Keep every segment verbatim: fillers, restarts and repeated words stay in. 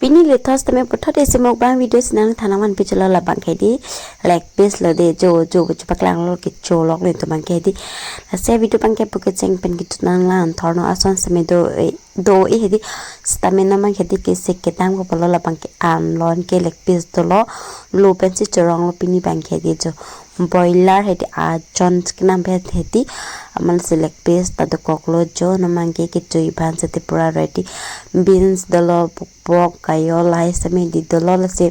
Pini lethos tame puthot isi mukbang video si nangthan nangvanpi cholo labang ke di leg piece lo de jo jo bu chupaklang lo kecho lok le tum abang ke di. Lasi video abang ke pu kecheng pen kejut nanglang thorno ason sitame do eh, do eh di sitame non abang ke di kesik kedam ko pulo labang ke an lon ke leg piece dolo lo pensi chorong lo pini abang ke di jo. Boiler hedi ajon kenam phet hedi aman si leg piece ta dokok lo jo non abang ke kechui ban sitame pura ready. Beans dolo, bokbok, kayol lahai sitame di dolo lasi.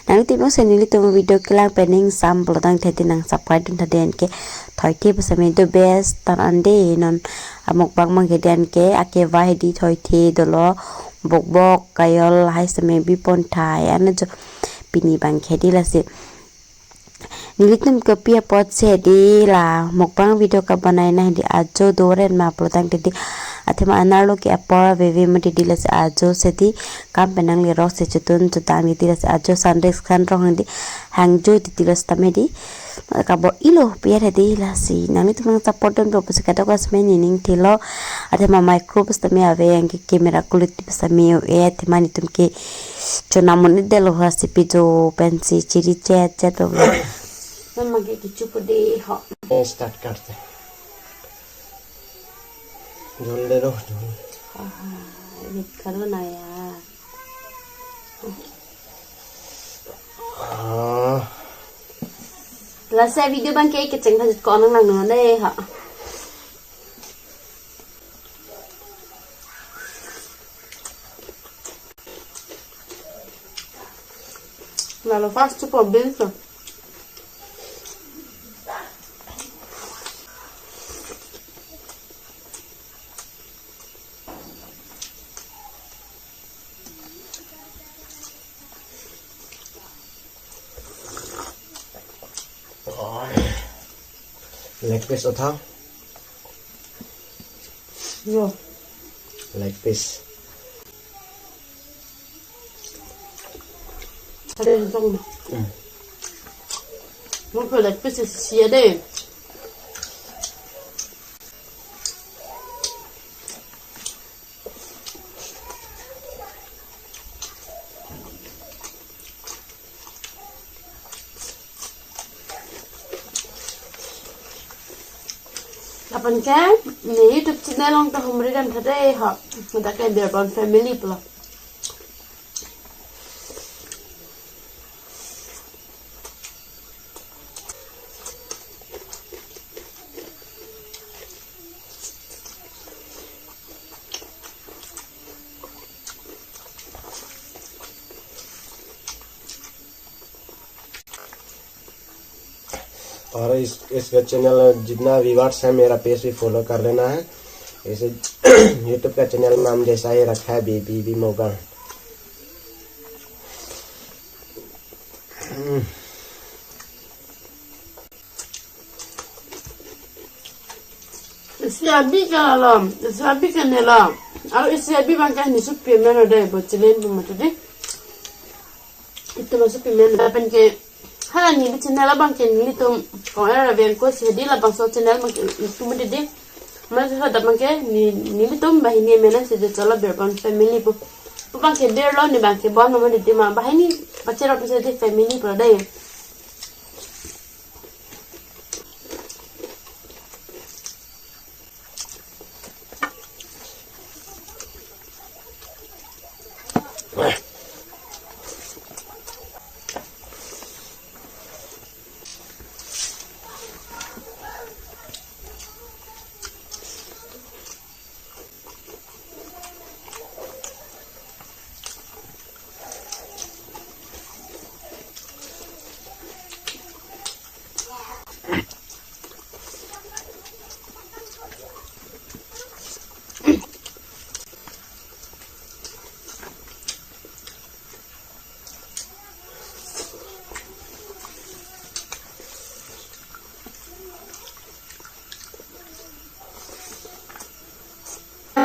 Nangtum no se nelitum video kelang pen ning sam pulo tangte di nang subscribe dun tha den ke thoithe pu sitame do best tan ande non amukbang abang ke di anke akeva hedi thoithe dolo bokbok kayol lahai sitame bipon thai an jo pini abang ke di lasi. Nelitum kopi apot si di la mukbang video kabanai na di ajo doren ma pulo tangte di athema anerlo ke apor veve ma di di lasi ajo si di kam pen nanglerok si chotun chotang di di lasi ajo Sunday khan rong di hangjo di di lasi tame di kabo ilo pier di lasi nanglitum nang support dun pu si kadokave sitame nening thelo athema micro pu sitame ave abang ke camera quality pu sitame eh athema netum ke chonam un-edetlo ha si pijo pensi chiri chet chet lo. Mama ke kichu ko de ho. ये स्टार्ट करते हैं। जल्दी दो, जल्दी। हाँ, हाँ, ये करो ना यार। हाँ। Lasi video abang ke kecheng thajut ko nang nang no de ha. Lalo fast chupo beans to. Leg piece uthang. Yo. Leg piece. Ada yang tong. Hmm. Mungkin leg piece isi ada. Lapen ke, ne YouTube channel along ta humri dam tha de ha. Dak ke Birbon family pulo. और इस, इसका चैनल जितना व्यूअर्स है, मेरा पेज भी फॉलो कर लेना है। इसे YouTube का चैनल नाम जैसा ही रखा है, बीबी Moga. Isi abi ke lalo, isi abi ke nelo. Aro isi abi abang ke neso payment ode bo chelen bo mati di. Itum aso payment lapen ke hala neli channel abang ke nelitum kong era veng ko si di labangso channel abang ke itum di di. Masa sa abang ke ne, nelitum banghini mena si di cholo Birbon family pu. Pu abang ke der lo ne abang ke bon mo di di ma banghini pacherap si di family pu dei.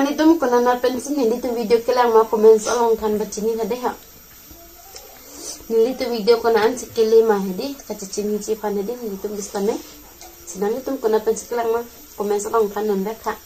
Nelitum konat pensi nelitum video kelang ma comments along than pachini tha dei ha. Nelitum video konat ansi kele ma hedi, kachechini chephan hedi, nelitum bisla me. Si nanglitum konat pensi kelang ma comments along than non bek ha.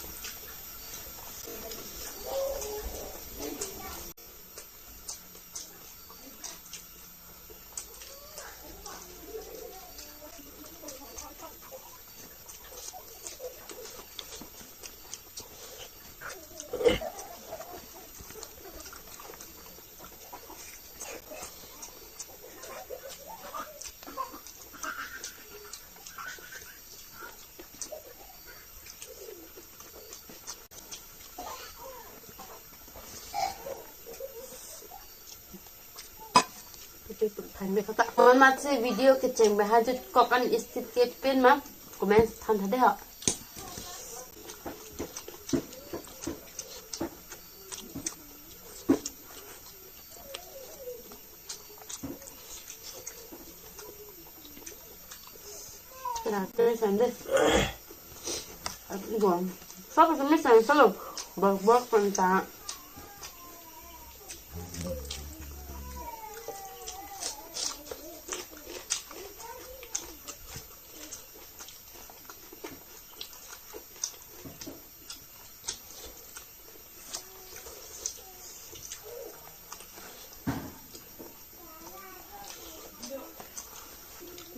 Thang de kata. Amatsi video kecheng ba hajut kok an istit ke pen ma comment than tha de ho. Kena kena sande. Aku gua. Sapa sih misalnya selalu bak-bak penta.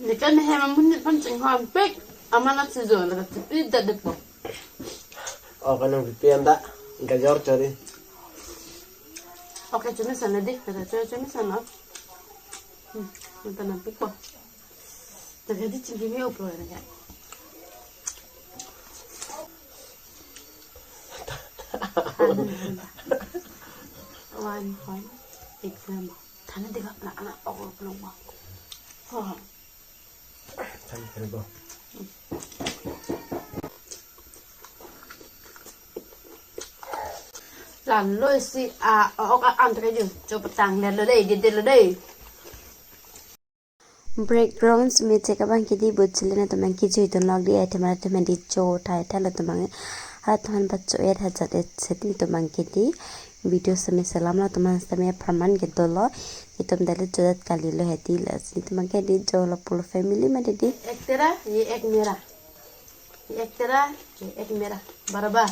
Nikan hem amun nikan chinghon pek amana sizo la tipi da depo. Oh, kanang pipi anda gajor chori. Okay, chumi sana deh, kata chumi chumi sana. Hmm, nonton nanti po. Taga di chingki me uplo na ya. One point exam. Thana dega na na oklo ma. Oh. Thani thani bo. Lalo si a ok a an tadi jo patang lalo dei, di lalo dei. Background simi chek abang ke di but chile na tomang ke jui ton lok di ai teman teman di cho thai thai lo tomang. Ha teman ba cho et ha jat et set ni tomang ke di. Video simi salam lo tomang simi praman ke dolo. Itum dali cho dat kali lo hedi la sini tomang ke di jo lo pulo family ma di di. Ek tera, ye ek mera. Ek tera, ek mera. Barabar.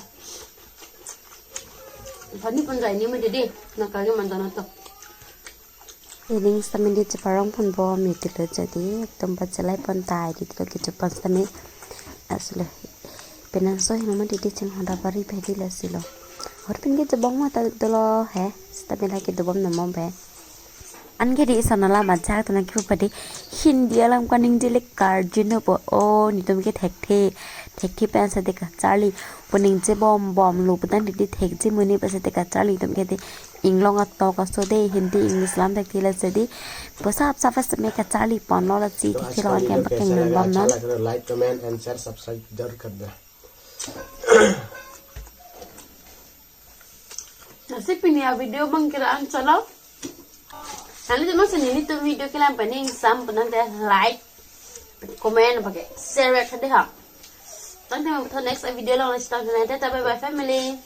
Pani pun jai ni ma didi. Na kage mantan ato. Ining sami di cheparong pun bom iti lo jadi. Ekdom pachelai pun tai di lo kecho pun sami. Aslo. Penang so hino ma didi cheng honda bari pedi la silo. Hor pin ke jebong ma ta dolo he. Sita mila ke dobom nomom be. Anke di sana la majak tona kipu padi Hindi alam kaningje le karjun po. O nitum ke thekthe, thekthe pen sa de kacharli. Pu ningje bom bom lo pu tang di di thekje muni pa sa de kacharli tum ke di inglong atok aso de Hindi English lam thekthe la sa di. Pu sap sap sa me kacharli pon lo la si तो आज thekthe का lo anke video pa कैसा keng लगा? Bom अच्छा non. लगा तो like, comment and share, subscribe जरूर कर दे। Nasi pini a video bang kira an chalo. Nali tu masih nini tu video kilam paning sam penang teh like, comment pakai share ka deh ha. Tang teh next video lo nasi tang teh bye bye family.